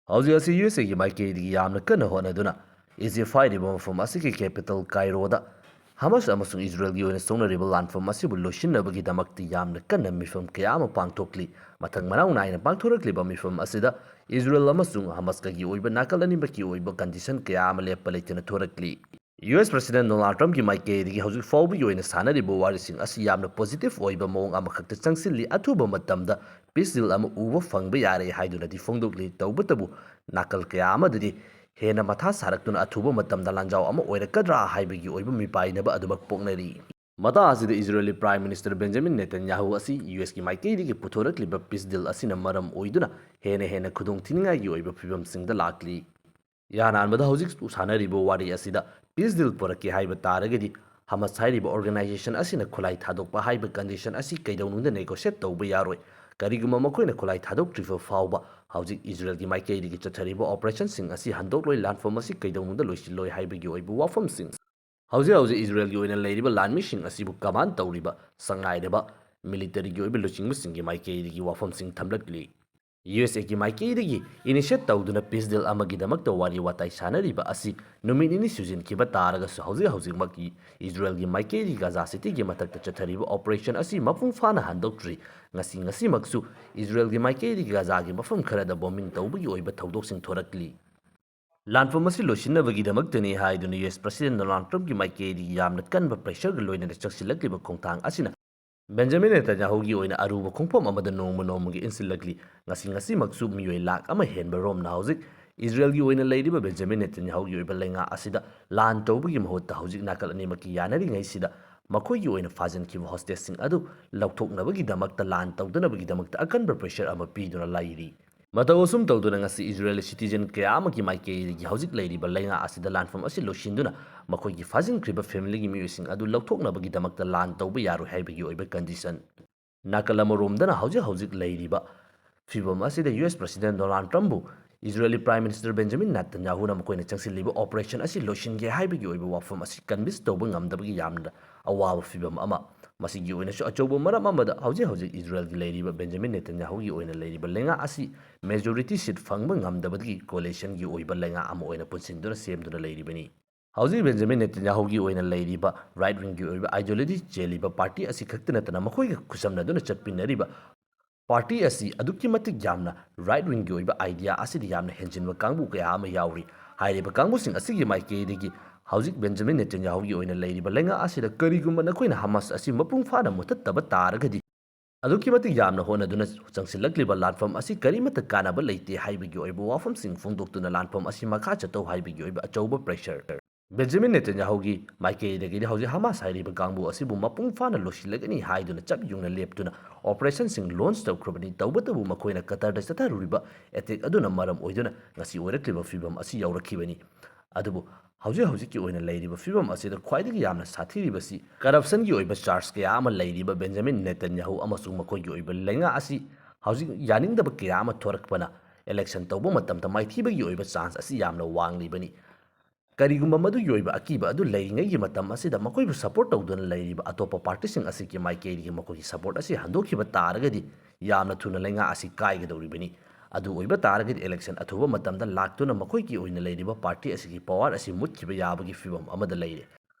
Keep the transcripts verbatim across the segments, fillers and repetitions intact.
ꯍꯧꯖꯤꯛ ꯑꯁꯤ U S ꯑꯦꯒꯤ ꯃꯥꯏꯀꯩꯗꯒꯤ ꯌꯥꯝꯅ ꯀꯟꯅ ꯍꯣꯠꯅꯗꯨꯅ ꯏꯖꯤꯞ ꯍꯥꯏꯔꯤꯕ ꯃꯐꯝ ꯑꯁꯤꯒꯤ ꯀꯦꯄꯤꯇꯦꯜ ꯀꯥꯏꯔꯣꯗ ꯍꯃꯥꯁ ꯑꯃꯁꯨꯡ ꯏꯖꯔꯦꯜꯒꯤ ꯑꯣꯏꯅ ꯁꯣꯛꯅꯔꯤꯕ ꯂꯥꯟꯐꯝ ꯑꯁꯤꯕꯨ ꯂꯣꯏꯁꯤꯟꯅꯕꯒꯤꯗꯃꯛꯇ ꯌꯥꯝꯅ ꯀꯟꯅ ꯃꯤꯐꯝ ꯀꯌꯥ ꯑꯃ ꯄꯥꯡꯊꯣꯛꯂꯤ꯫ ꯃꯊꯪ ꯃꯅꯥꯎ ꯅꯥꯏꯅ ꯄꯥꯡꯊꯣꯔꯛꯂꯤꯕ ꯃꯤꯐꯝ ꯑꯁꯤꯗ ꯏꯖꯔꯦꯜ ꯑꯃꯁꯨꯡ ꯍꯃꯥꯁꯀꯒꯤ ꯑꯣꯏꯕ ꯅꯥꯀꯜ ꯑꯅꯤꯃꯛꯀꯤ ꯑꯣꯏꯕ ꯀꯟꯗꯤꯁꯟ ꯀꯌꯥ ꯑꯃ ꯂꯦꯞꯄ ꯂꯩꯇꯅ ꯊꯣꯔꯛꯂꯤ꯫ ꯌꯨ ꯑꯦꯁ ꯄ꯭ꯔꯁꯤꯗꯦꯟ ꯗꯣꯅꯥꯜꯗ ꯇ꯭ꯔꯝꯞꯀꯤ ꯃꯥꯏꯀꯩꯗꯒꯤ ꯍꯧꯖꯤꯛ ꯐꯥꯎꯕꯒꯤ ꯑꯣꯏꯅ ꯁꯥꯟꯅꯔꯤꯕ ꯋꯥꯔꯤꯁꯤꯡ ꯑꯁꯤ ꯌꯥꯝꯅ ꯄꯣꯖꯤꯇꯤꯚ ꯑꯣꯏꯕ ꯃꯑꯣꯡ ꯑꯃꯈꯛꯇ ꯆꯪꯁꯤꯜꯂꯤ꯫ ꯑꯊꯨꯕ ꯃꯇꯝꯗ ꯄꯤꯁ ꯗꯤꯜ ꯑꯃ ꯎꯕ ꯐꯪꯕ ꯌꯥꯔꯦ ꯍꯥꯏꯗꯨꯅꯗꯤ ꯐꯣꯡꯗꯣꯛꯂꯤ꯫ ꯇꯧꯕꯇꯕꯨ ꯅꯥꯀꯜ ꯀꯌꯥ ꯑꯃꯗꯗꯤ ꯍꯦꯟꯅ ꯃꯊꯥ ꯁꯥꯔꯛꯇꯨꯅ ꯑꯊꯨꯕ ꯃꯇꯝꯗ ꯂꯥꯟꯖꯥꯎ ꯑꯃ ꯑꯣꯏꯔꯛꯀꯗ꯭ꯔꯥ ꯍꯥꯏꯕꯒꯤ ꯑꯣꯏꯕ ꯃꯤꯄꯥꯏꯅꯕ ꯑꯗꯨꯃꯛ ꯄꯣꯛꯅꯔꯤ꯫ ꯃꯇꯥꯡ ꯑꯁꯤꯗ ꯏꯖꯔꯦꯜꯒꯤ ꯄ꯭ꯔꯥꯏꯝ ꯃꯤꯅꯤꯁꯇꯔ ꯕꯦꯟꯖꯥꯃꯤꯟ ꯅꯦꯇꯟꯌꯥꯍꯨ ꯑꯁꯤ ꯌꯨ ꯑꯦꯁꯀꯤ ꯃꯥꯏꯀꯩꯗꯒꯤ ꯄꯨꯊꯣꯔꯛꯂꯤꯕ ꯄꯤꯁ ꯗꯤꯜ ꯑꯁꯤꯅ ꯃꯔꯝ ꯑꯣꯏꯗꯨꯅ ꯍꯦꯟꯅ ꯍꯦꯟꯅ ꯈꯨꯗꯣꯡꯊꯤꯅꯤꯡꯉꯥꯏꯒꯤ ꯑꯣꯏꯕ ꯐꯤꯕꯝꯁꯤꯡꯗ ꯂꯥꯛꯂꯤ꯫ ꯏꯍꯥꯟ ꯍꯥꯟꯕꯗ ꯍꯧꯖꯤꯛ ꯁꯥꯟꯅꯔꯤꯕ ꯋꯥꯔꯤ ꯑꯁꯤꯗ ꯄꯤꯁ ꯗꯤꯜ ꯄꯨꯔꯛꯀꯦ ꯍꯥꯏꯕ ꯇꯥꯔꯒꯗꯤ ꯍꯃꯥꯁ ꯍꯥꯏꯔꯤꯕ ꯑꯣꯔꯒꯅꯥꯏꯖꯦꯁꯟ ꯑꯁꯤꯅ ꯈꯨꯠꯂꯥꯏ ꯊꯥꯗꯣꯛꯄ ꯍꯥꯏꯕ ꯀꯟꯗꯤꯁꯟ ꯑꯁꯤ ꯀꯩꯗꯧꯅꯨꯡꯗ ꯅꯦꯒꯣꯁꯤꯌꯦꯠ ꯇꯧꯕ ꯌꯥꯔꯣꯏ꯫ ꯀꯔꯤꯒꯨꯝꯕ ꯃꯈꯣꯏꯅ ꯈꯨꯠꯂꯥꯏ ꯊꯥꯗꯣꯛꯇ꯭ꯔꯤꯕ ꯐꯥꯎꯕ ꯍꯧꯖꯤꯛ ꯏꯖꯔꯦꯜꯒꯤ ꯃꯥꯏꯀꯩꯗꯒꯤ ꯆꯠꯊꯔꯤꯕ ꯑꯣꯄꯔꯦꯁꯟꯁꯤꯡ ꯑꯁꯤ ꯍꯟꯗꯣꯛꯂꯣꯏ, ꯂꯥꯟꯐꯝ ꯑꯁꯤ ꯀꯩꯗꯧꯅꯨꯡꯗ ꯂꯣꯏꯁꯤꯜꯂꯣꯏ ꯍꯥꯏꯕꯒꯤ ꯑꯣꯏꯕ ꯋꯥꯐꯝꯁꯤꯡ꯫ ꯍꯧꯖꯤꯛ ꯍꯧꯖꯤꯛ ꯏꯖꯔꯦꯜꯒꯤ ꯑꯣꯏꯅ ꯂꯩꯔꯤꯕ ꯂꯥꯟꯃꯤꯁꯤꯡ ꯑꯁꯤꯕꯨ ꯀꯃꯥꯟ ꯇꯧꯔꯤꯕ ꯁꯉꯥꯏꯔꯕ ꯃꯤꯂꯤꯇꯔꯤꯒꯤ ꯑꯣꯏꯕ ꯂꯨꯆꯤꯡꯕꯁꯤꯡꯒꯤ ꯃꯥꯏꯀꯩꯗꯒꯤ ꯋꯥꯐꯝꯁꯤꯡ ꯊꯝꯂꯛꯂꯤ꯫ ꯌꯨ ꯑꯦꯁ ꯑꯦꯒꯤ ꯃꯥꯏꯀꯩꯗꯒꯤ ꯏꯅꯤꯁꯤꯌꯦꯠ ꯇꯧꯗꯨꯅ ꯄꯤꯁ ꯗꯤꯜ ꯑꯃꯒꯤꯗꯃꯛꯇ ꯋꯥꯔꯤ ꯋꯥꯇꯥꯏ ꯁꯥꯟꯅꯔꯤꯕ ꯑꯁꯤ ꯅꯨꯃꯤꯠ ꯅꯤꯅꯤ ꯁꯨꯖꯤꯟꯈꯤꯕ ꯇꯥꯔꯒꯁꯨ ꯍꯧꯖꯤꯛ ꯍꯧꯖꯤꯛꯃꯛꯀꯤ ꯏꯖꯔꯦꯜꯒꯤ ꯃꯥꯏꯀꯩꯗꯒꯤ ꯒꯥꯖꯥ ꯁꯤꯇꯤꯒꯤ ꯃꯊꯛꯇ ꯆꯠꯊꯔꯤꯕ ꯑꯣꯄꯔꯦꯁꯟ ꯑꯁꯤ ꯃꯄꯨꯡ ꯐꯥꯅ ꯍꯟꯗꯣꯛꯇ꯭ꯔꯤ꯫ ꯉꯁꯤ ꯉꯁꯤꯃꯛꯁꯨ ꯏꯖꯔꯦꯜꯒꯤ ꯃꯥꯏꯀꯩꯗꯒꯤ ꯒꯥꯖꯥꯒꯤ ꯃꯐꯝ ꯈꯔꯗ ꯕꯣꯝꯕꯤꯡ ꯇꯧꯕꯒꯤ ꯑꯣꯏꯕ ꯊꯧꯗꯣꯛꯁꯤꯡ ꯊꯣꯔꯛꯂꯤ꯫ ꯂꯥꯟꯐꯝ ꯑꯁꯤ ꯂꯣꯏꯁꯤꯟꯅꯕꯒꯤꯗꯃꯛꯇꯅꯤ ꯍꯥꯏꯗꯨꯅ ꯌꯨ ꯑꯦꯁ ꯄ꯭ꯔꯁꯤꯗꯦꯟ ꯗꯣꯅꯥꯜꯗ ꯇ꯭ꯔꯝꯞꯀꯤ ꯃꯥꯏꯀꯩꯗꯒꯤ ꯌꯥꯝꯅ ꯀꯟꯕ ꯄ꯭ꯔꯦꯁꯔꯒ ꯂꯣꯏꯅꯅ ꯆꯪꯁꯤꯜꯂꯛꯂꯤꯕ ꯈꯣꯡꯊꯥꯡ ꯑꯁꯤꯅ ꯕꯦꯟꯖꯥꯃꯤꯟ ꯅꯦꯇꯟꯌꯥꯍꯨꯒꯤ ꯑꯣꯏꯅ ꯑꯔꯨꯕ ꯈꯣꯡꯐꯝ ꯑꯃꯗ ꯅꯣꯡꯃ ꯅꯣꯡꯃꯒꯤ ꯏꯟꯁꯤꯜꯂꯛꯂꯤ꯫ ꯉꯁꯤ ꯉꯁꯤꯃꯛꯁꯨ ꯃꯤꯑꯣꯏ ꯂꯥꯈ ꯑꯃ ꯍꯦꯟꯕ ꯔꯣꯝꯅ ꯍꯧꯖꯤꯛ ꯏꯖꯔꯦꯜꯒꯤ ꯑꯣꯏꯅ ꯂꯩꯔꯤꯕ ꯕꯦꯟꯖꯥꯃꯤꯟ ꯅꯦꯇꯟꯌꯥꯍꯨꯒꯤ ꯑꯣꯏꯕ ꯂꯩꯉꯥꯛ ꯑꯁꯤꯗ ꯂꯥꯟ ꯇꯧꯕꯒꯤ ꯃꯍꯨꯠꯇ ꯍꯧꯖꯤꯛ ꯅꯥꯀꯜ ꯑꯅꯤꯃꯛꯀꯤ ꯌꯥꯅꯔꯤꯉꯩꯁꯤꯗ ꯃꯈꯣꯏꯒꯤ ꯑꯣꯏꯅ ꯐꯥꯖꯤꯟꯈꯤꯕ ꯍꯣꯁꯇꯦꯖꯁꯤꯡ ꯑꯗꯨ ꯂꯧꯊꯣꯛꯅꯕꯒꯤꯗꯃꯛꯇ ꯂꯥꯟ ꯇꯧꯗꯅꯕꯒꯤꯗꯃꯛꯇ ꯑꯀꯟꯕ ꯄ꯭ꯔꯦꯁꯔ ꯑꯃ ꯄꯤꯗꯨꯅ ꯂꯩꯔꯤ꯫ ꯃꯇꯧ ꯑꯁꯨꯝ ꯇꯧꯗꯨꯅ ꯉꯁꯤ ꯏꯖꯔꯦꯜ ꯁꯤꯇꯤꯖꯦꯟ ꯀꯌꯥ ꯑꯃꯒꯤ ꯃꯥꯏꯀꯩꯗꯒꯤ ꯍꯧꯖꯤꯛ ꯂꯩꯔꯤꯕ ꯂꯩꯉꯥꯛ ꯑꯁꯤꯗ ꯂꯥꯟꯐꯝ ꯑꯁꯤ ꯂꯣꯏꯁꯤꯟꯗꯨꯅ ꯃꯈꯣꯏꯒꯤ ꯐꯥꯖꯤꯟꯈ꯭ꯔꯤꯕ ꯐꯦꯃꯤꯂꯤꯒꯤ ꯃꯤꯑꯣꯏꯁꯤꯡ ꯑꯗꯨ ꯂꯧꯊꯣꯛꯅꯕꯒꯤꯗꯃꯛꯇ ꯂꯥꯟ ꯇꯧꯕ ꯌꯥꯔꯣꯏ ꯍꯥꯏꯕꯒꯤ ꯑꯣꯏꯕ ꯀꯟꯗꯤꯁꯟ꯫ ꯅꯥꯀꯜ ꯑꯃꯔꯣꯝꯗꯅ ꯍꯧꯖꯤꯛ ꯍꯧꯖꯤꯛ ꯂꯩꯔꯤꯕ ꯐꯤꯕꯝ ꯑꯁꯤꯗ ꯌꯨ ꯑꯦꯁ ꯄ꯭ꯔꯁꯤꯗꯦꯟ ꯗꯣꯅꯥꯜꯗ ꯇ꯭ꯔꯝꯞꯕꯨ ꯏꯖꯔꯦꯜꯒꯤ ꯄ꯭ꯔꯥꯏꯝ ꯃꯤꯅꯤꯁꯇꯔ ꯕꯦꯟꯖꯥꯃꯤꯟ ꯅꯦꯇꯟꯌꯥꯍꯨꯅ ꯃꯈꯣꯏꯅ ꯆꯪꯁꯤꯜꯂꯤꯕ ꯑꯣꯄꯔꯦꯁꯟ ꯑꯁꯤ ꯂꯣꯏꯁꯤꯟꯒꯦ ꯍꯥꯏꯕꯒꯤ ꯑꯣꯏꯕ ꯋꯥꯐꯝ ꯑꯁꯤ ꯀꯟꯚꯤꯟꯁ ꯇꯧꯕ ꯉꯝꯗꯕꯒꯤ ꯌꯥꯝꯅ ꯑꯋꯥꯕ ꯐꯤꯕꯝ ꯑꯃ ꯃꯁꯤꯒꯤ ꯑꯣꯏꯅꯁꯨ ꯑꯆꯧꯕ ꯃꯔꯝ ꯑꯃꯗ ꯍꯧꯖꯤꯛ ꯍꯧꯖꯤꯛ ꯏꯖꯔꯦꯜꯒꯤ ꯂꯩꯔꯤꯕ ꯕꯦꯟꯖꯥꯃꯤꯟ ꯅꯦꯇꯟꯌꯥꯍꯨꯒꯤ ꯑꯣꯏꯅ ꯂꯩꯔꯤꯕ ꯂꯩꯉꯥꯛ ꯑꯁꯤ majority seat ꯐꯪꯕ ꯉꯝꯗꯕꯗꯒꯤ coalitionꯒꯤ ꯑꯣꯏꯕ ꯂꯩꯉꯥꯛ ꯑꯃ ꯑꯣꯏꯅ ꯄꯨꯟꯁꯤꯟꯗꯨꯅ ꯁꯦꯝꯗꯨꯅ ꯂꯩꯔꯤꯕꯅꯤ꯫ ꯍꯧꯖꯤꯛ ꯕꯦꯟꯖꯥꯃꯤꯟ ꯅꯦꯇꯟꯌꯥꯍꯨꯒꯤ ꯑꯣꯏꯅ ꯂꯩꯔꯤꯕ right wingꯒꯤ ꯑꯣꯏꯕ ideology ꯆꯦꯜꯂꯤꯕ party ꯑꯁꯤ ꯈꯛꯇ ꯅꯠꯇꯅ ꯃꯈꯣꯏꯒ ꯈꯨꯠꯁꯝꯅꯗꯨꯅ ꯆꯠꯃꯤꯟꯅꯔꯤꯕ party ꯑꯁꯤ ꯑꯗꯨꯛꯀꯤ ꯃꯇꯤꯛ ꯌꯥꯝꯅ right wingꯒꯤ ꯑꯣꯏꯕ idea ꯑꯁꯤꯗ ꯌꯥꯝꯅ ꯍꯦꯟꯖꯤꯟꯕ ꯀꯥꯡꯕꯨ ꯀꯌꯥ ꯑꯃ ꯌꯥꯎꯔꯤ꯫ ꯍꯥꯏꯔꯤꯕ ꯀꯥꯡꯕꯨꯁꯤꯡ ꯑꯁꯤꯒꯤ ꯃꯥꯏꯀꯩꯗꯒꯤ ꯍꯧꯖꯤꯛ ꯕꯦꯟꯖꯥꯃꯤꯟ ꯅꯦꯇꯟꯌꯥꯍꯨꯒꯤ ꯑꯣꯏꯅ ꯂꯩꯔꯤꯕ ꯂꯩꯉꯥꯛ ꯑꯁꯤꯗ ꯀꯔꯤꯒꯨꯝꯕ ꯅꯈꯣꯏꯅ ꯍꯃꯥꯁ ꯑꯁꯤ ꯃꯄꯨꯡ ꯐꯥꯅ ꯃꯨꯊꯠꯇꯕ ꯇꯥꯔꯒꯗꯤ ꯑꯗꯨꯛꯀꯤ ꯃꯇꯤꯛ ꯌꯥꯝꯅ ꯍꯣꯠꯅꯗꯨꯅ ꯆꯪꯁꯤꯜꯂꯛꯂꯤꯕ ꯂꯥꯟꯐꯝ ꯑꯁꯤ ꯀꯔꯤꯃꯠꯇ ꯀꯥꯟꯅꯕ ꯂꯩꯇꯦ ꯍꯥꯏꯕꯒꯤ ꯑꯣꯏꯕ ꯋꯥꯐꯝꯁꯤꯡ ꯐꯣꯡꯗꯣꯛꯇꯨꯅ ꯂꯥꯟꯐꯝ ꯑꯁꯤ ꯃꯈꯥ ꯆꯠꯊꯧ ꯍꯥꯏꯕꯒꯤ ꯑꯣꯏꯕ ꯑꯆꯧꯕ pressure ꯕꯦꯟꯖꯥꯃꯤꯟ ꯅꯦꯇꯟꯌꯥꯍꯨꯒꯤ ꯃꯥꯏꯀꯩꯗꯒꯤꯗꯤ ꯍꯧꯖꯤꯛ ꯍꯃꯥꯁ ꯍꯥꯏꯔꯤꯕ ꯀꯥꯡꯕꯨ ꯑꯁꯤꯕꯨ ꯃꯄꯨꯡ ꯐꯥꯅ ꯂꯣꯏꯁꯤꯜꯂꯒꯅꯤ ꯍꯥꯏꯗꯨꯅ ꯆꯞ ꯌꯨꯡꯅ ꯂꯦꯞꯇꯨꯅ operationꯁꯤꯡ launch ꯇꯧꯈ꯭ꯔꯕꯅꯤ꯫ ꯇꯧꯕꯇꯕꯨ ꯃꯈꯣꯏꯅ ꯀꯇꯔꯗ ꯆꯠꯊꯔꯨꯔꯤꯕ attack ꯑꯗꯨꯅ ꯃꯔꯝ ꯑꯣꯏꯗꯨꯅ ꯉꯁꯤ ꯑꯣꯏꯔꯛꯂꯤꯕ ꯐꯤꯕꯝ ꯑꯁꯤ ꯌꯧꯔꯛꯈꯤꯕꯅꯤ꯫ ꯑꯗꯨꯕꯨ ꯍꯧꯖꯤꯛ ꯍꯧꯖꯤꯛꯀꯤ ꯑꯣꯏꯅ ꯂꯩꯔꯤꯕ ꯐꯤꯕꯝ ꯑꯁꯤꯗ ꯈ꯭ꯋꯥꯏꯗꯒꯤ ꯌꯥꯝꯅ ꯁꯥꯊꯤꯔꯤꯕꯁꯤ corruptionꯒꯤ ꯑꯣꯏꯕ charge ꯀꯌꯥ ꯑꯃ ꯂꯩꯔꯤꯕ ꯕꯦꯟꯖꯥꯃꯤꯟ ꯅꯦꯇꯟꯌꯥꯍꯨ ꯑꯃꯁꯨꯡ ꯃꯈꯣꯏꯒꯤ ꯑꯣꯏꯕ ꯂꯩꯉꯥꯛ ꯑꯁꯤ ꯍꯧꯖꯤꯛ ꯌꯥꯅꯤꯡꯗꯕ ꯀꯌꯥ ꯑꯃ ꯊꯣꯔꯛꯄꯅ election ꯇꯧꯕ ꯃꯇꯝꯗ ꯃꯥꯏꯊꯤꯕꯒꯤ ꯑꯣꯏꯕ chance ꯑꯁꯤ ꯌꯥꯝꯅ ꯋꯥꯡꯂꯤꯕꯅꯤ꯫ ꯀꯔꯤꯒꯨꯝꯕ ꯃꯗꯨꯒꯤ ꯑꯣꯏꯕ ꯑꯀꯤꯕ ꯑꯗꯨ ꯂꯩꯔꯤꯉꯩꯒꯤ ꯃꯇꯝ ꯑꯁꯤꯗ ꯃꯈꯣꯏꯕꯨ support ꯇꯧꯗꯨꯅ ꯂꯩꯔꯤꯕ ꯑꯇꯣꯞꯄ partyꯁꯤꯡ ꯑꯁꯤꯒꯤ ꯃꯥꯏꯀꯩꯗꯒꯤ ꯃꯈꯣꯏꯒꯤ support ꯑꯁꯤ ꯍꯟꯗꯣꯛꯈꯤꯕ ꯇꯥꯔꯒꯗꯤ ꯌꯥꯝꯅ ꯊꯨꯅ ꯂꯩꯉꯥꯛ ꯑꯁꯤ ꯀꯥꯏꯒꯗꯧꯔꯤꯕꯅꯤ꯫ ꯑꯗꯨ ꯑꯣꯏꯕ ꯇꯥꯔꯒꯗꯤ election ꯑꯊꯨꯕ ꯃꯇꯝꯗ ꯂꯥꯛꯇꯨꯅ ꯃꯈꯣꯏꯒꯤ ꯑꯣꯏꯅ ꯂꯩꯔꯤꯕ party ꯑꯁꯤꯒꯤ power ꯑꯁꯤ ꯃꯨꯠꯈꯤꯕ ꯌꯥꯕꯒꯤ ꯐꯤꯕꯝ ꯑꯃꯗ ꯂꯩꯔꯦ꯫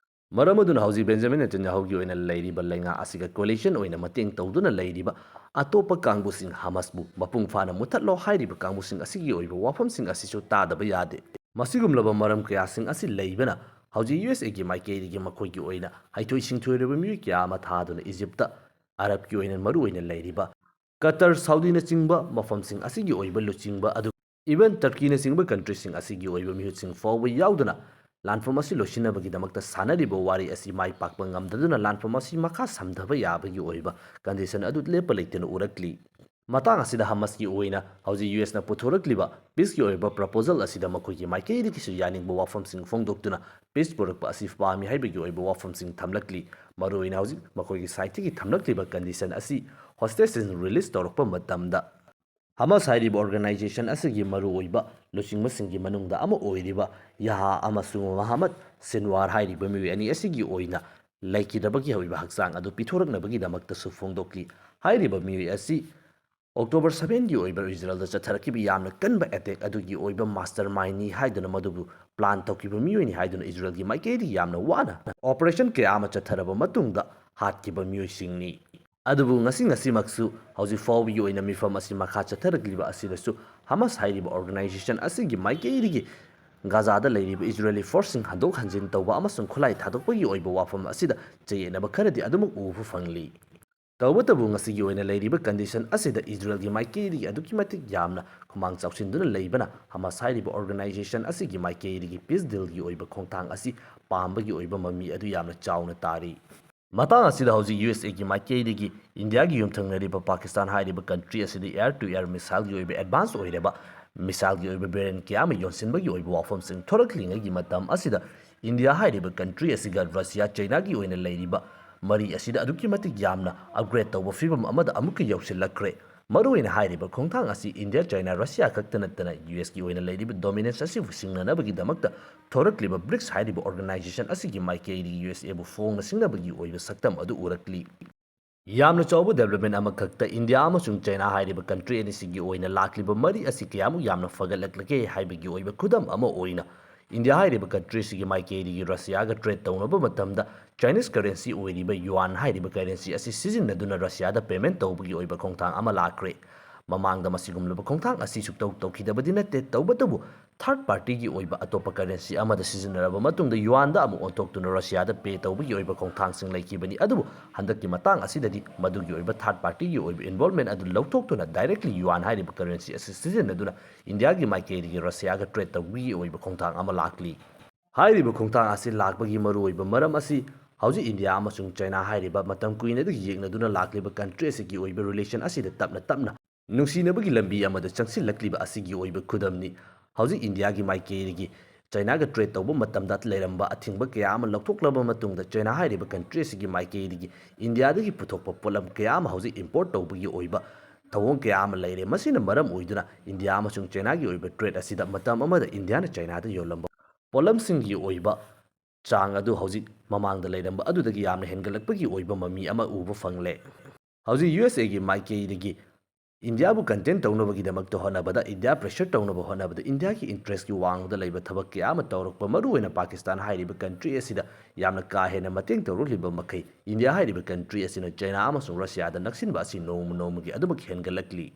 ꯃꯔꯝ ꯑꯗꯨꯅ ꯍꯧꯖꯤꯛ ꯕꯦꯟꯖꯥꯃꯤꯟ ꯅꯦꯇꯟꯌꯥꯍꯨꯒꯤ ꯑꯣꯏꯅ ꯂꯩꯔꯤꯕ ꯂꯩꯉꯥꯛ ꯑꯁꯤꯒ coalition ꯑꯣꯏꯅ ꯃꯇꯦꯡ ꯇꯧꯗꯨꯅ ꯂꯩꯔꯤꯕ ꯑꯇꯣꯞꯄ ꯀꯥꯡꯕꯨꯁꯤꯡ ꯍꯃꯥꯁꯕꯨ ꯃꯄꯨꯡ ꯐꯥꯅ ꯃꯨꯊꯠꯂꯣ ꯍꯥꯏꯔꯤꯕ ꯀꯥꯡꯕꯨꯁꯤꯡ ꯑꯁꯤꯒꯤ ꯑꯣꯏꯕ ꯋꯥꯐꯝꯁꯤꯡ ꯑꯁꯤꯁꯨ ꯇꯥꯗꯕ ꯌꯥꯗꯦ꯫ ꯃꯁꯤꯒꯨꯝꯂꯕ ꯃꯔꯝ ꯀꯌꯥꯁꯤꯡ ꯑꯁꯤ ꯂꯩꯕꯅ ꯍꯧꯖꯤꯛ USAꯒꯤ ꯃꯥꯏꯀꯩꯗꯒꯤ ꯃꯈꯣꯏꯒꯤ ꯑꯣꯏꯅ ꯍꯩꯊꯣꯏ ꯁꯤꯡꯊꯣꯏꯔꯕ ꯃꯤꯑꯣꯏ ꯀꯌꯥ ꯑꯃ ꯊꯥꯗꯨꯅ ꯏꯖꯤꯞꯇ, ꯑꯔꯕꯀꯤ ꯑꯣꯏꯅ ꯃꯔꯨ ꯑꯣꯏꯅ ꯂꯩꯔꯤꯕ ꯀꯇꯔ, ꯁꯥꯎꯗꯤꯅꯆꯤꯡꯕ ꯃꯐꯝꯁꯤꯡ ꯑꯁꯤꯒꯤ ꯑꯣꯏꯕ ꯂꯨꯆꯤꯡꯕ ꯑꯗꯨ even ꯇꯔꯀꯤꯅꯆꯤꯡꯕ countryꯁꯤꯡ ꯑꯁꯤꯒꯤ ꯑꯣꯏꯕ ꯃꯤꯍꯨꯠꯁꯤꯡ ꯐꯥꯎꯕ ꯌꯥꯎꯗꯨꯅ ꯂꯥꯟꯐꯝ ꯑꯁꯤ ꯂꯣꯏꯁꯤꯟꯅꯕꯒꯤꯗꯃꯛꯇ ꯁꯥꯟꯅꯔꯤꯕ ꯋꯥꯔꯤ ꯑꯁꯤ ꯃꯥꯏ ꯄꯥꯛꯄ ꯉꯝꯗꯗꯨꯅ ꯂꯥꯟꯐꯝ ꯑꯁꯤ ꯃꯈꯥ ꯁꯝꯊꯕ ꯌꯥꯕꯒꯤ ꯑꯣꯏꯕ condition ꯑꯗꯨ ꯂꯦꯞꯄ ꯂꯩꯇꯅ ꯎꯔꯛꯂꯤ꯫ ꯃꯇꯥꯡ ꯑꯁꯤꯗ ꯍꯃꯥꯁꯀꯤ ꯑꯣꯏꯅ ꯍꯧꯖꯤꯛ USꯅ ꯄꯨꯊꯣꯔꯛꯂꯤꯕ peaceꯀꯤ ꯑꯣꯏꯕ proposal ꯑꯁꯤꯗ ꯃꯈꯣꯏꯒꯤ ꯃꯥꯏꯀꯩꯗꯒꯤꯁꯨ ꯌꯥꯅꯤꯡꯕ ꯋꯥꯐꯝꯁꯤꯡ ꯐꯣꯡꯗꯣꯛꯇꯨꯅ peace ꯄꯨꯔꯛꯄ ꯑꯁꯤ ꯄꯥꯝꯃꯤ ꯍꯥꯏꯕꯒꯤ ꯑꯣꯏꯕ ꯋꯥꯐꯝꯁꯤꯡ ꯊꯝꯂꯛꯂꯤ꯫ ꯃꯔꯨꯑꯣꯏꯅ ꯍꯧꯖꯤꯛ ꯃꯈꯣꯏꯒꯤ sideꯇꯒꯤ ꯊꯝꯂꯛꯂꯤꯕ condition ꯑꯁꯤ hostageꯁꯤꯡ release ꯇꯧꯔꯛꯄ ꯃꯇꯝꯗ ꯍꯃꯥꯁ ꯍꯥꯏꯔꯤꯕ organization ꯑꯁꯤꯒꯤ ꯃꯔꯨꯑꯣꯏꯕ ꯂꯨꯆꯤꯡꯕꯁꯤꯡꯒꯤ ꯃꯅꯨꯡꯗ ꯑꯃ ꯑꯣꯏꯔꯤꯕ ꯌꯥꯍꯥ ꯑꯃꯁꯨꯡ ꯃꯍꯃꯗ ꯁꯤꯟꯋꯥꯔ ꯍꯥꯏꯔꯤꯕ ꯃꯤꯑꯣꯏ ꯑꯅꯤ ꯑꯁꯤꯒꯤ ꯑꯣꯏꯅ ꯂꯩꯈꯤꯗꯕꯒꯤ ꯑꯣꯏꯕ ꯍꯛꯆꯥꯡ ꯑꯗꯨ ꯄꯤꯊꯣꯔꯛꯅꯕꯒꯤꯗꯃꯛꯇꯁꯨ ꯐꯣꯡꯗꯣꯛꯂꯤ꯫ ꯍꯥꯏꯔꯤꯕ ꯃꯤꯑꯣꯏ ꯑꯁꯤ October seven ꯒꯤ ꯑꯣꯏꯕ ꯏꯖꯔꯦꯜꯗ ꯆꯠꯊꯔꯛꯈꯤꯕ ꯌꯥꯝꯅ ꯀꯟꯕ attack ꯑꯗꯨꯒꯤ ꯑꯣꯏꯕ mastermind ꯅꯤ ꯍꯥꯏꯗꯨꯅ, ꯃꯗꯨꯕꯨ plan ꯇꯧꯈꯤꯕ ꯃꯤꯑꯣꯏꯅꯤ ꯍꯥꯏꯗꯨꯅ ꯏꯖꯔꯦꯜꯒꯤ ꯃꯥꯏꯀꯩꯗꯒꯤ ꯌꯥꯝꯅ ꯋꯥꯅ operation ꯀꯌꯥ ꯑꯃ ꯆꯠꯊꯔꯕ ꯃꯇꯨꯡꯗ ꯍꯥꯠꯈꯤꯕ ꯃꯤꯑꯣꯏꯁꯤꯡꯅꯤ꯫ ꯑꯗꯨꯕꯨ ꯉꯁꯤ, ꯉꯁꯤꯃꯛꯁꯨ ꯍꯧꯖꯤꯛ ꯐꯥꯎꯕꯒꯤ ꯑꯣꯏꯅ ꯃꯤꯐꯝ ꯑꯁꯤ ꯃꯈꯥ ꯆꯠꯊꯔꯛꯂꯤꯕ ꯑꯁꯤꯗꯁꯨ ꯍꯃꯥꯁ ꯍꯥꯏꯔꯤꯕ organization ꯑꯁꯤꯒꯤ ꯃꯥꯏꯀꯩꯗꯒꯤ ꯒꯥꯖꯥꯗ ꯂꯩꯔꯤꯕ ꯏꯖꯔꯦꯂꯤ force ꯁꯤꯡ ꯍꯟꯗꯣꯛ ꯍꯟꯖꯤꯟ ꯇꯧꯕ ꯑꯃꯁꯨꯡ ꯈꯨꯠꯂꯥꯏ ꯊꯥꯗꯣꯛꯄꯒꯤ ꯑꯣꯏꯕ ꯋꯥꯐꯝ ꯑꯁꯤꯗ ꯆꯌꯦꯠꯅꯕ ꯈꯔꯗꯤ ꯑꯗꯨꯃꯛ ꯎꯕ ꯐꯪꯂꯤ꯫ ꯇꯧꯕꯇꯕꯨ ꯉꯁꯤꯒꯤ ꯑꯣꯏꯅ ꯂꯩꯔꯤꯕ condition ꯑꯁꯤꯗ ꯏꯖꯔꯦꯜꯒꯤ ꯃꯥꯏꯀꯩꯗꯒꯤ ꯑꯗꯨꯛꯀꯤ ꯃꯇꯤꯛ ꯌꯥꯝꯅ ꯈꯨꯃꯥꯡ ꯆꯥꯎꯁꯤꯟꯗꯨꯅ ꯂꯩꯕꯅ ꯍꯃꯥꯁ ꯍꯥꯏꯔꯤꯕ organization ꯑꯁꯤꯒꯤ ꯃꯥꯏꯀꯩꯗꯒꯤ peace deal ꯒꯤ ꯑꯣꯏꯕ ꯈꯣꯡꯊꯥꯡ ꯑꯁꯤ ꯄꯥꯝꯕꯒꯤ ꯑꯣꯏꯕ ꯃꯃꯤ ꯑꯗꯨ ꯌꯥꯝꯅ ꯆꯥꯎꯅ ꯇꯥꯔꯤ꯫ ꯃꯇꯥꯡ ꯑꯁꯤꯗ ꯍꯧꯖꯤꯛ ꯌꯨ ꯑꯦꯁ ꯑꯦꯒꯤ ꯃꯥꯏꯀꯩꯗꯒꯤ ꯏꯟꯗꯤꯌꯥꯒꯤ ꯌꯨꯝꯊꯪꯅꯔꯤꯕ ꯄꯥꯀꯤꯁꯇꯥꯟ ꯍꯥꯏꯔꯤꯕ country ꯑꯁꯤꯗ air to air missile ꯒꯤ ꯑꯣꯏꯕ advance ꯑꯣꯏꯔꯕ missile ꯒꯤ ꯑꯣꯏꯕ variant ꯀꯌꯥ ꯑꯃ ꯌꯣꯟꯁꯤꯟꯕꯒꯤ ꯑꯣꯏꯕ ꯋꯥꯐꯝꯁꯤꯡ ꯊꯣꯔꯛꯂꯤꯉꯩꯒꯤ ꯃꯇꯝ ꯑꯁꯤꯗ ꯏꯟꯗꯤꯌꯥ ꯍꯥꯏꯔꯤꯕ country ꯑꯁꯤꯒ ꯔꯁꯤꯌꯥ, ꯆꯩꯅꯥꯒꯤ ꯑꯣꯏꯅ ꯂꯩꯔꯤꯕ ꯃꯔꯤ ꯑꯁꯤꯗ ꯑꯗꯨꯛꯀꯤ ꯃꯇꯤꯛ ꯌꯥꯝꯅ upgrade ꯇꯧꯕ ꯐꯤꯕꯝ ꯑꯃꯗ ꯑꯃꯨꯛꯀ ꯌꯧꯁꯤꯜꯂꯛꯈ꯭ꯔꯦ꯫ ꯃꯔꯨꯑꯣꯏꯅ ꯍꯥꯏꯔꯤꯕ ꯈꯣꯡꯊꯥꯡ ꯑꯁꯤ ꯏꯟꯗꯤꯌꯥ, ꯆꯩꯅꯥ, ꯔꯁꯤꯌꯥ ꯈꯛꯇ ꯅꯠꯇꯅ ꯌꯨ ꯑꯦꯁ ꯀꯤ ꯑꯣꯏꯅ ꯂꯩꯔꯤꯕ dominance ꯑꯁꯤꯕꯨ ꯁꯤꯡꯅꯅꯕꯒꯤꯗꯃꯛꯇ ꯊꯣꯔꯛꯂꯤꯕ ꯕ꯭ꯔꯤꯛꯁ ꯍꯥꯏꯔꯤꯕ organization ꯑꯁꯤꯒꯤ ꯃꯥꯏꯀꯩꯗꯒꯤ ꯌꯨ ꯑꯦꯁ ꯑꯦꯕꯨ ꯐꯣꯡꯅ ꯁꯤꯡꯅꯕꯒꯤ ꯑꯣꯏꯕ ꯁꯛꯇꯝ ꯑꯗꯨ ꯎꯔꯛꯂꯤ꯫ ꯌꯥꯝꯅ ꯆꯥꯎꯕ development ꯑꯃꯈꯛꯇ ꯏꯟꯗꯤꯌꯥ ꯑꯃꯁꯨꯡ ꯆꯩꯅꯥ ꯍꯥꯏꯔꯤꯕ country ꯑꯅꯤꯁꯤꯒꯤ ꯑꯣꯏꯅ ꯂꯥꯛꯂꯤꯕ ꯃꯔꯤ ꯑꯁꯤ ꯀꯌꯥꯃꯨꯛ ꯌꯥꯝꯅ ꯐꯒꯠꯂꯛꯂꯒꯦ ꯍꯥꯏꯕꯒꯤ ꯑꯣꯏꯕ ꯈꯨꯗꯝ ꯑꯃ ꯑꯣꯏꯅ, ꯏꯟꯗꯤꯌꯥ ꯍꯥꯏꯔꯤꯕ country ꯑꯁꯤꯒꯤ ꯃꯥꯏꯀꯩꯗꯒꯤ ꯔꯁꯤꯌꯥꯒ trade ꯇꯧꯅꯕ ꯃꯇꯝꯗ Chinese currency ꯑꯣꯏꯔꯤꯕ yuan ꯍꯥꯏꯔꯤꯕ currency ꯑꯁꯤ ꯁꯤꯖꯤꯟꯅꯗꯨꯅ ꯔꯁꯤꯌꯥꯗ payment ꯇꯧꯕꯒꯤ ꯑꯣꯏꯕ ꯈꯣꯡꯊꯥꯡ ꯑꯃ ꯂꯥꯛꯈ꯭ꯔꯦ꯫ ꯃꯃꯥꯡꯗ ꯃꯁꯤꯒꯨꯝꯂꯕ ꯈꯣꯡꯊꯥꯡ ꯑꯁꯤ ꯁꯨꯛꯇꯧ ꯇꯧꯈꯤꯗꯕꯗꯤ ꯅꯠꯇꯦ, ꯇꯧꯕꯇꯕꯨ third party ꯒꯤ ꯑꯣꯏꯕ ꯑꯇꯣꯞꯄ currency ꯑꯃꯗ ꯁꯤꯖꯤꯟꯅꯔꯕ ꯃꯇꯨꯡꯗ yuan ꯗ ꯑꯃꯨꯛ ꯑꯣꯟꯊꯣꯛꯇꯨꯅ ꯔꯁꯤꯌꯥꯗ pay ꯇꯧꯕꯒꯤ ꯑꯣꯏꯕ ꯈꯣꯡꯊꯥꯡꯁꯤꯡ ꯂꯩꯈꯤꯕꯅꯤ꯫ ꯑꯗꯨꯕꯨ ꯍꯟꯗꯛꯀꯤ ꯃꯇꯥꯡ ꯑꯁꯤꯗꯗꯤ ꯃꯗꯨꯒꯤ ꯑꯣꯏꯕ third party ꯒꯤ ꯑꯣꯏꯕ involvement ꯑꯗꯨ ꯂꯧꯊꯣꯛꯇꯨꯅ directly yuan ꯍꯥꯏꯔꯤꯕ currency ꯑꯁꯤ ꯁꯤꯖꯤꯟꯅꯗꯨꯅ ꯏꯟꯗꯤꯌꯥꯒꯤ ꯃꯥꯏꯀꯩꯗꯒꯤ ꯔꯁꯤꯌꯥꯒ trade ꯇꯧꯕꯒꯤ ꯑꯣꯏꯕ ꯈꯣꯡꯊꯥꯡ ꯑꯃ ꯂꯥꯛꯂꯤ꯫ ꯍꯥꯏꯔꯤꯕ ꯈꯣꯡꯊꯥꯡ ꯑꯁꯤ ꯂꯥꯛꯄꯒꯤ ꯃꯔꯨꯑꯣꯏꯕ ꯃꯔꯝ ꯑꯁꯤ ꯍꯧꯖꯤꯛ ꯏꯟꯗꯤꯌꯥ ꯑꯃꯁꯨꯡ ꯆꯩꯅꯥ ꯍꯥꯏꯔꯤꯕ ꯃꯇꯝ ꯀꯨꯏꯅꯗꯒꯤ ꯌꯦꯛꯅꯗꯨꯅ ꯂꯥꯛꯂꯤꯕ country ꯑꯁꯤꯒꯤ ꯑꯣꯏꯕ relation ꯑꯁꯤꯗ ꯇꯞꯅ ꯇꯞꯅ ꯅꯨꯡꯁꯤꯅꯕꯒꯤ ꯂꯝꯕꯤ ꯑꯃꯗ ꯆꯪꯁꯤꯜꯂꯛꯂꯤꯕ ꯑꯁꯤꯒꯤ ꯑꯣꯏꯕ ꯈꯨꯗꯝꯅꯤ꯫ ꯍꯧꯖꯤꯛ ꯏꯟꯗꯤꯌꯥꯒꯤ ꯃꯥꯏꯀꯩꯗꯒꯤ ꯆꯩꯅꯥꯒ trade ꯇꯧꯕ ꯃꯇꯝꯗ ꯂꯩꯔꯝꯕ ꯑꯊꯤꯡꯕ ꯀꯌꯥ ꯑꯃ ꯂꯧꯊꯣꯛꯂꯕ ꯃꯇꯨꯡꯗ ꯆꯩꯅꯥ ꯍꯥꯏꯔꯤꯕ country ꯑꯁꯤꯒꯤ ꯃꯥꯏꯀꯩꯗꯒꯤ ꯏꯟꯗꯤꯌꯥꯗꯒꯤ ꯄꯨꯊꯣꯛꯄ ꯄꯣꯠꯂꯝ ꯀꯌꯥ ꯑꯃ ꯍꯧꯖꯤꯛ import ꯇꯧꯕꯒꯤ ꯑꯣꯏꯕ ꯊꯧꯑꯣꯡ ꯀꯌꯥ ꯑꯃ ꯂꯩꯔꯦ꯫ ꯃꯁꯤꯅ ꯃꯔꯝ ꯑꯣꯏꯗꯨꯅ ꯏꯟꯗꯤꯌꯥ ꯑꯃꯁꯨꯡ ꯆꯩꯅꯥꯒꯤ ꯑꯣꯏꯕ trade ꯑꯁꯤꯗ ꯃꯇꯝ ꯑꯃꯗ ꯏꯟꯗꯤꯌꯥꯅ ꯆꯩꯅꯥꯗ ꯌꯣꯜꯂꯝꯕ ꯄꯣꯠꯂꯝꯁꯤꯡꯒꯤ ꯑꯣꯏꯕ ꯆꯥꯡ ꯑꯗꯨ ꯍꯧꯖꯤꯛ ꯃꯃꯥꯡꯗ ꯂꯩꯔꯝꯕ ꯑꯗꯨꯗꯒꯤ ꯌꯥꯝꯅ ꯍꯦꯟꯒꯠꯂꯛꯄꯒꯤ ꯑꯣꯏꯕ ꯃꯃꯤ ꯑꯃ ꯎꯕ ꯐꯪꯂꯦ꯫ ꯍꯧꯖꯤꯛ ꯌꯨ ꯑꯦꯁ ꯑꯦꯒꯤ ꯃꯥꯏꯀꯩꯗꯒꯤ ꯏꯟꯗꯤꯌꯥꯕꯨ ꯀꯟꯇꯦꯟ ꯇꯧꯅꯕꯒꯤꯗꯃꯛꯇ ꯍꯣꯠꯅꯕꯗ, ꯏꯟꯗꯤꯌꯥ ꯄ꯭ꯔꯦꯁꯔ ꯇꯧꯅꯕ ꯍꯣꯠꯅꯕꯗ, ꯏꯟꯗꯤꯌꯥꯒꯤ ꯏꯟꯇꯔꯦꯁꯀꯤ ꯋꯥꯡꯃꯗ ꯂꯩꯕ ꯊꯕꯛ ꯀꯌꯥ ꯑꯃ ꯇꯧꯔꯛꯄ, ꯃꯔꯨꯑꯣꯏꯅ ꯄꯥꯀꯤꯁꯇꯥꯟ ꯍꯥꯏꯔꯤꯕ ꯀꯟꯇ꯭ꯔꯤ ꯑꯁꯤꯗ ꯌꯥꯝꯅ ꯀꯥ ꯍꯦꯟꯅ ꯃꯇꯦꯡ ꯇꯧꯔꯛꯂꯤꯕ ꯃꯈꯩ, ꯏꯟꯗꯤꯌꯥ ꯍꯥꯏꯔꯤꯕ ꯀꯟꯇ꯭ꯔꯤ ꯑꯁꯤꯅ ꯆꯩꯅꯥ ꯑꯃꯁꯨꯡ ꯔꯁꯤꯌꯥꯗ ꯅꯛꯁꯤꯟꯕ ꯑꯁꯤ ꯅꯣꯡꯃ ꯅꯣꯡꯃꯒꯤ ꯑꯗꯨꯃꯛ ꯍꯦꯟꯒꯠꯂꯛꯂꯤ꯫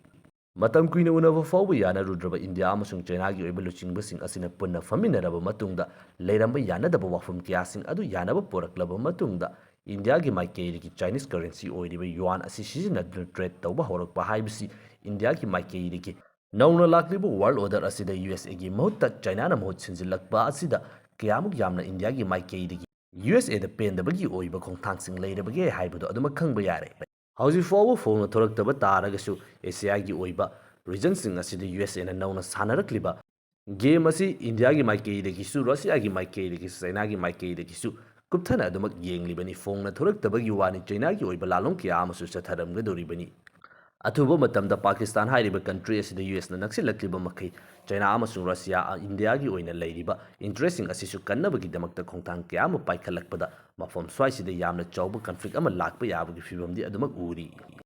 ꯃꯇꯝ ꯀꯨꯏꯅ ꯎꯅꯕ ꯐꯥꯎꯕ ꯌꯥꯅꯔꯨꯗ꯭ꯔꯕ ꯏꯟꯗꯤꯌꯥ ꯑꯃꯁꯨꯡ ꯆꯩꯅꯥꯒꯤ ꯑꯣꯏꯕ ꯂꯨꯆꯤꯡꯕꯁꯤꯡ ꯑꯁꯤꯅ ꯄꯨꯟꯅ ꯐꯝꯃꯤꯟꯅꯔꯕ ꯃꯇꯨꯡꯗ, ꯂꯩꯔꯝꯕ ꯌꯥꯅꯗꯕ ꯋꯥꯐꯝ ꯀꯌꯥꯁꯤꯡ ꯑꯗꯨ ꯌꯥꯅꯕ ꯄꯨꯔꯛꯂꯕ ꯃꯇꯨꯡꯗ, ꯏꯟꯗꯤꯌꯥꯒꯤ ꯃꯥꯏꯀꯩꯗꯒꯤ ꯆꯥꯏꯅꯤꯁ ꯀꯔꯦꯟꯁꯤ ꯑꯣꯏꯔꯤꯕ ꯌꯨꯑꯥꯟ ꯑꯁꯤ ꯁꯤꯖꯤꯟꯅꯗꯨꯅ ꯇ꯭ꯔꯦꯗ ꯇꯧꯕ ꯍꯧꯔꯛꯄ ꯍꯥꯏꯕꯁꯤ ꯏꯟꯗꯤꯌꯥꯒꯤ ꯃꯥꯏꯀꯩꯗꯒꯤ ꯅꯧꯅ ꯂꯥꯛꯂꯤꯕ ꯋꯥꯔꯜ ꯑꯣꯔꯗꯔ ꯑꯁꯤꯗ ꯌꯨ ꯑꯦꯁ ꯑꯦꯒꯤ ꯃꯍꯨꯠꯇ ꯆꯩꯅꯥꯅ ꯃꯍꯨꯠ ꯁꯤꯟꯖꯤꯜꯂꯛꯄ ꯑꯁꯤꯗ ꯀꯌꯥꯃꯨꯛ ꯌꯥꯝꯅ ꯏꯟꯗꯤꯌꯥꯒꯤ ꯃꯥꯏꯀꯩꯗꯒꯤ ꯌꯨ ꯑꯦꯁ ꯑꯦꯗ ꯄꯦꯟꯗꯕꯒꯤ ꯑꯣꯏꯕ ꯈꯣꯡꯊꯥꯡꯁꯤꯡ ꯂꯩꯔꯕꯒꯦ ꯍꯥꯏꯕꯗꯨ ꯑꯗꯨꯃꯛ ꯈꯪꯕ ꯌꯥꯔꯦ꯫ ꯍꯧꯖꯤꯛ ꯐꯥꯎꯕ ꯐꯣꯡꯅ ꯊꯣꯔꯛꯇꯕ ꯇꯥꯔꯒꯁꯨ, ꯑꯦꯁꯤꯌꯥꯒꯤ ꯑꯣꯏꯕ ꯔꯤꯖꯟꯁꯤꯡ ꯑꯁꯤꯗ ꯌꯨ ꯑꯦꯁ ꯑꯦꯅ ꯅꯧꯅ ꯁꯥꯟꯅꯔꯛꯂꯤꯕ ꯒꯦꯝ ꯑꯁꯤ ꯏꯟꯗꯤꯌꯥꯒꯤ ꯃꯥꯏꯀꯩꯗꯒꯤꯁꯨ, ꯔꯁꯤꯌꯥꯒꯤ ꯃꯥꯏꯀꯩꯗꯒꯤꯁꯨ, ꯆꯩꯅꯥꯒꯤ ꯃꯥꯏꯀꯩꯗꯒꯤꯁꯨ ꯀꯨꯞꯊꯅ ꯑꯗꯨꯃꯛ ꯌꯦꯡꯂꯤꯕꯅꯤ꯫ ꯐꯣꯡꯅ ꯊꯣꯔꯛꯇꯕꯒꯤ ꯋꯥꯅꯤ, ꯆꯩꯅꯥꯒꯤ ꯑꯣꯏꯕ ꯂꯥꯂꯣꯡ ꯀꯌꯥ ꯑꯃꯁꯨ ꯆꯠꯊꯔꯝꯒꯗꯧꯔꯤꯕꯅꯤ꯫ ꯑꯊꯨꯕ ꯃꯇꯝꯗ ꯄꯥꯀꯤꯁꯇꯥꯟ ꯍꯥꯏꯔꯤꯕ ꯀꯟꯇ꯭ꯔꯤ ꯑꯁꯤꯗ ꯌꯨ ꯑꯦꯁꯅ ꯅꯛꯁꯤꯜꯂꯛꯂꯤꯕ ꯃꯈꯩ, ꯆꯩꯅꯥ ꯑꯃꯁꯨꯡ ꯔꯁꯤꯌꯥ, ꯏꯟꯗꯤꯌꯥꯒꯤ ꯑꯣꯏꯅ ꯂꯩꯔꯤꯕ ꯏꯟꯇꯔꯦꯁꯁꯤꯡ ꯑꯁꯤꯁꯨ ꯀꯟꯅꯕꯒꯤꯗꯃꯛꯇ ꯈꯣꯡꯊꯥꯡ ꯀꯌꯥ ꯑꯃ ꯄꯥꯏꯈꯠꯂꯛꯄꯗ, ꯃꯐꯝ ꯁ꯭ꯋꯥꯏꯁꯤꯗ ꯌꯥꯝꯅ ꯆꯥꯎꯕ ꯀꯟꯐ꯭ꯂꯤꯛ ꯑꯃ ꯂꯥꯛꯄ ꯌꯥꯕꯒꯤ ꯐꯤꯕꯝꯗꯤ ꯑꯗꯨꯃꯛ ꯎꯔꯤ꯫